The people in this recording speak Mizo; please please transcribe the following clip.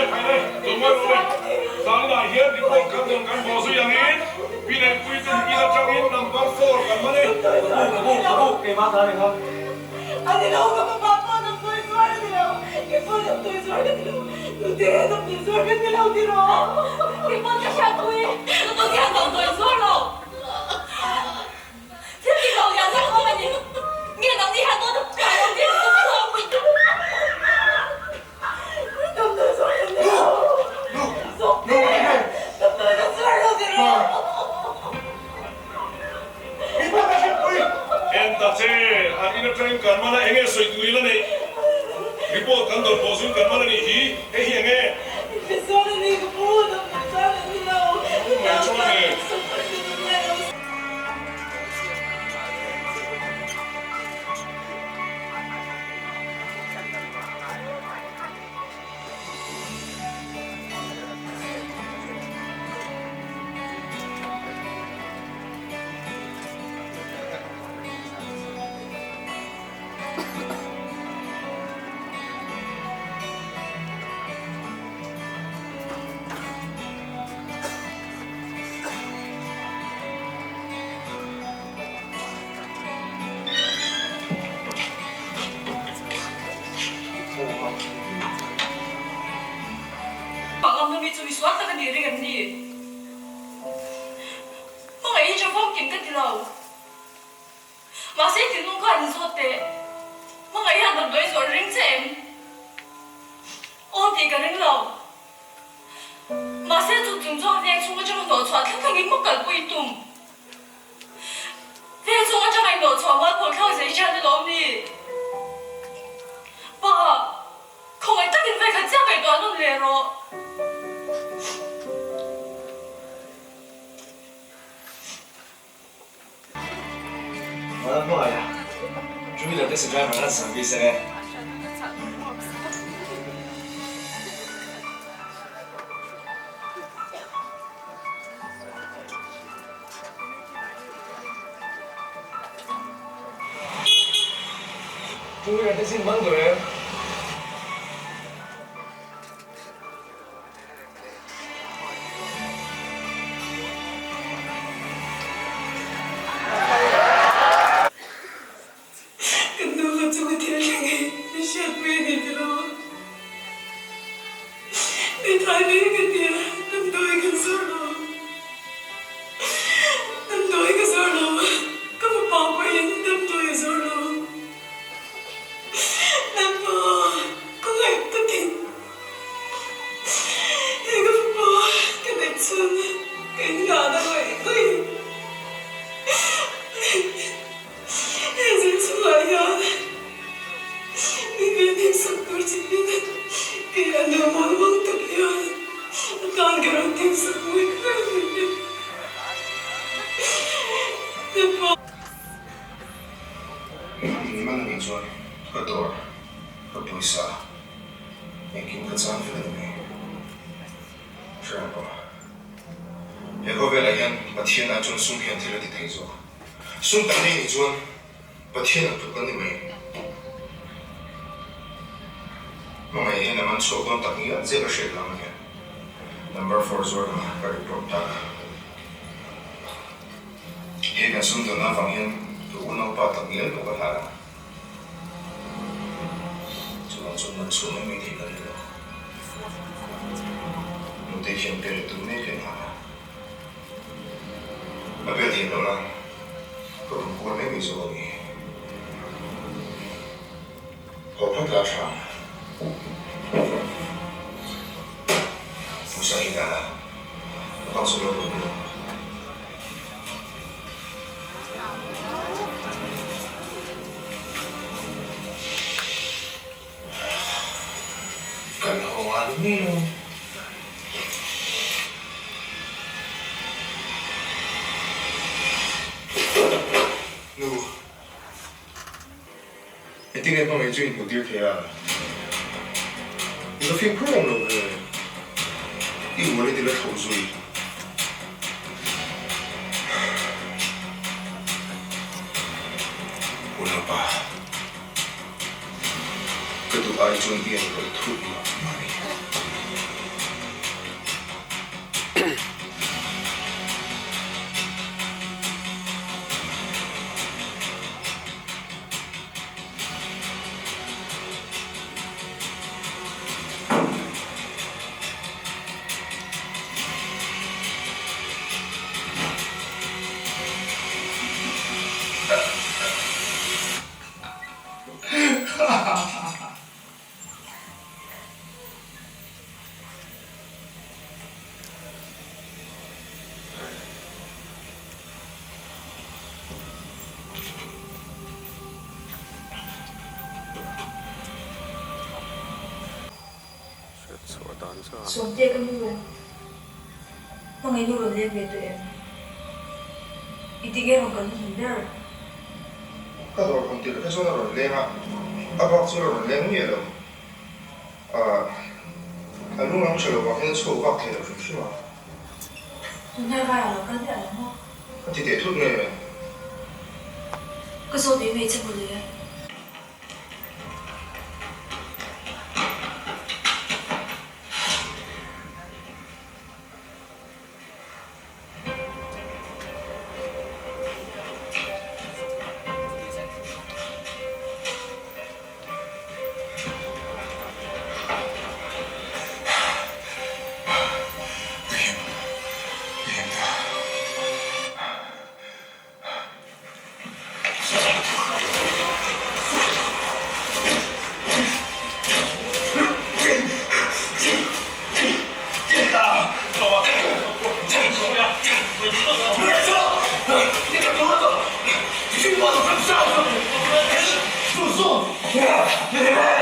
Le khai le, tlawmngai rawh le. Zaninah hian report kan dawn kan bawh zui angin Pi Neihpuii chu in atangin number four kan man e. Ka bu, ka bu, ka bu, keimah ta ni kha. A ni lo, ka fapa pawh damdawi zuar a ni lo, kei pawh damdawi zuar ka ni lo, nute damdawi zuar ka ni lo ti rawh. Kei pawh ka hriat pui, ka nu hian damdawi zuar lo. Thil ti lo lian zawk awm a ni. Nge nangni hian dawt a kai lo tih ka hmu lo. Damdawi zuar ka ni lo. Zawkte, damdawi ka zuar lo ti rawh. En ta che, an in atangin kan man a, enge sawi tur ila neih? Report kan dawn pawh zung kan man a nih hi, hei hi enge? Misual a ni ka pu, damdawi zuar ka ni lo. Mai chuan e. Panglam mi chu misual tak a nih ring em ni? Hmangaih hi tha famkim ka ti lo. Mahse thinlung khan in zawt teh. Hmangaih hian damdawi zawrh ring che em? Aw tih ka ring lo. Mahse chu chung chuan veng chhung atanga hnawhchhuah thleng thlengin maw kalpui i tum? Veng chhung atanga i hnawhchhuah mualpho thlak zei hian alawm ni? Pa, khawngaih takin vekhat chiah ngaihtuah nawn leh rawh. Mala hnuaia two wheeler taxi driver an service e. Two wheeler taxi man duh em? Kan nufa chunga thil thleng hi min hriatpui a ni ti lo. Mi thai mai ka ti a, damdawi kan zawr lo. Damdawi ka zawr lo, ka fapa pawhin damdawi a zawr lo. Lalpa, ka ngaih takin He ka fapa ka neih chuan ka inngahna ngawih ngawih he zir chungah hian min venhim sak tur che in kei a nu mawl mang tak hian a tan ka rawn thim sak ngawih ngawih a ni. Lalpa. Min man anih chuan ka dawr ka pawisa Engkim ka chang vek a ni mai. Hre pawh. He khawvelah hian Pathian ai chuan sum hian thil a ti thei zawk. Sum kan nei nih chuan Pathian ang tluk kan ni mai. Hmangaih hian a man chhuak dawn tak ngial zek a hriat vang a nia. Number four zuar kha ka report tak. He kan sum dawn avang hian ka unaupa tak ngial pawh ka hlan a. Chuvang chuan man chhuah mai mai thei ka ni lo. Nute hian bel a tum mek leh nghal a. A bel thiam loh nan ka rawn kual mai mai zawk a ni. Haw phawt la tha ang. Pawisa hi dah la, ka bak chu lo rawn ni lo. Kan haw nghal mai lo. Nu, engtin nge hmangaih chu inhmuh tir thei a? I va fimkhur awm lo ve, i wallet i la thlauh zui. Unaupa, ka duh ai chuan i en rawih thut mah mah a ni. Sawmte ka nu hmangaih nu rawn leng ve tawh em? I ti nge rawn kal hnuhnun ber? Ka dawr hawn tirh kha chuan a rawn leng a, a bak chu a rawn leng miah lo. Ahh, a lung lam tha lo vang hian a chhuak vak thei lo hrim hrim a. Tunlai vaiah lo kal miah lo maw? Ka ti teh thut nge? Ka zawt mai mai che mawle. Ka him, ka him ta.